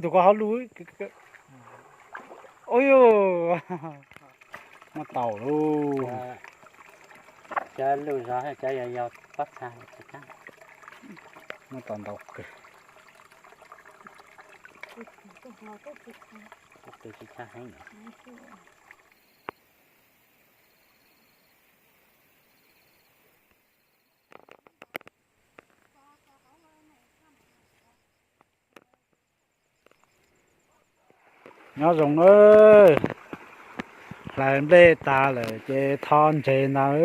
Tus ko ho lug. Ua, muab tau lauj. Cov lug zog cov yog yog pob txha. Muab tau ntau kawg. Pob tw tsis tshaj heev. Nyob zoo nawb. Hlais nplej tas lawm ces tho ntses ntag.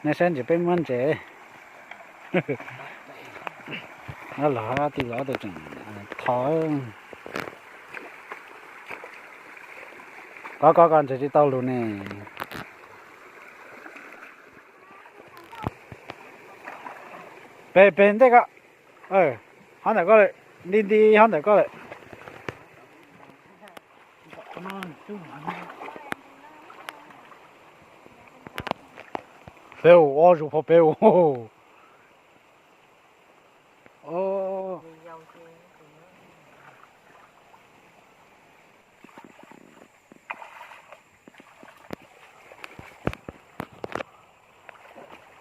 Nej saib ntses, peb muab ntses. Los tij laug tseem tho. Kov kov kov, ntses tsis tau lug ne. Pem pem ntej ko. Hov ntawm ko lawm, nti nti hov ntawm ko lawm. Peb ua zus phau peb ua.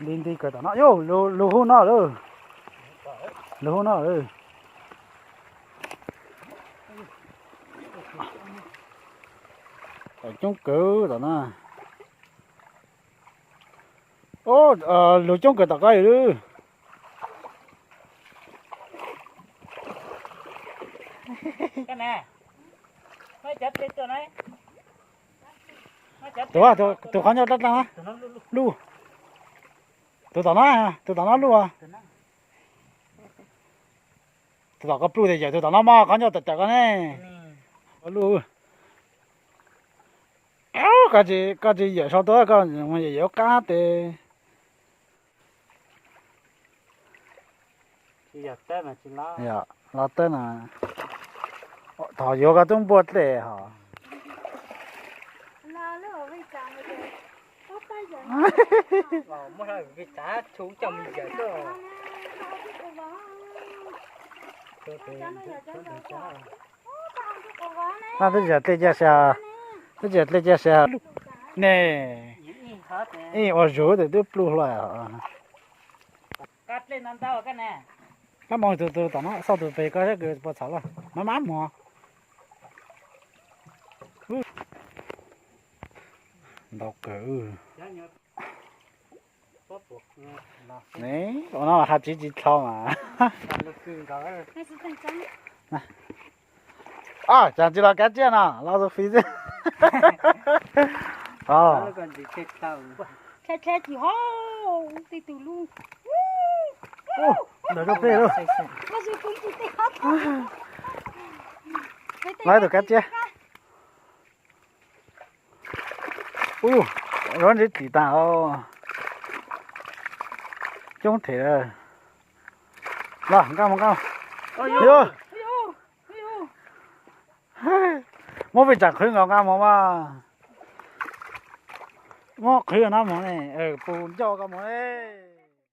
Nti nti kawg tom no, yog lug hub no lawm. Lug hub no lawm. Coob kawg tom no. Lug coob kawg tom ko lawm. Tus, tus qhov ncauj dlaab dlaab na, luj. Tus tom no, tus tom no luj. Tus tom ko pluj tias yawm tus tom no mog, qhov ncauj tawm tawm ko ne. Luj. Koj tsis yawm sau tuaj, koj yawm yawm qab tes. Los tawb na, thov yuav koj tub npuaj dlej hos. Twb tsis dlej cia sas, twb tsis dlej cia sas ne. Ib ua zus tes twb pluj hlo. Kab moog tus, tus tom no, xauj tus pem ko saib kws puas txhaum lawm, maj maj mog. Ntau kawg. Ne, ua no has tsis tsis dlhau mas. Cas tsis los kav tsiaj no, los tus fiv xwb. Ntawm rau peb lauj. Los ib tug kav tsiaj. Ub, zov ntses tim tas os. Coob them. Los nqa mus nqa. Muab peb tsaam qhwv nkaus nqa mus mas. Muab qhwv no mus ne, pus ncauj koj mus ne.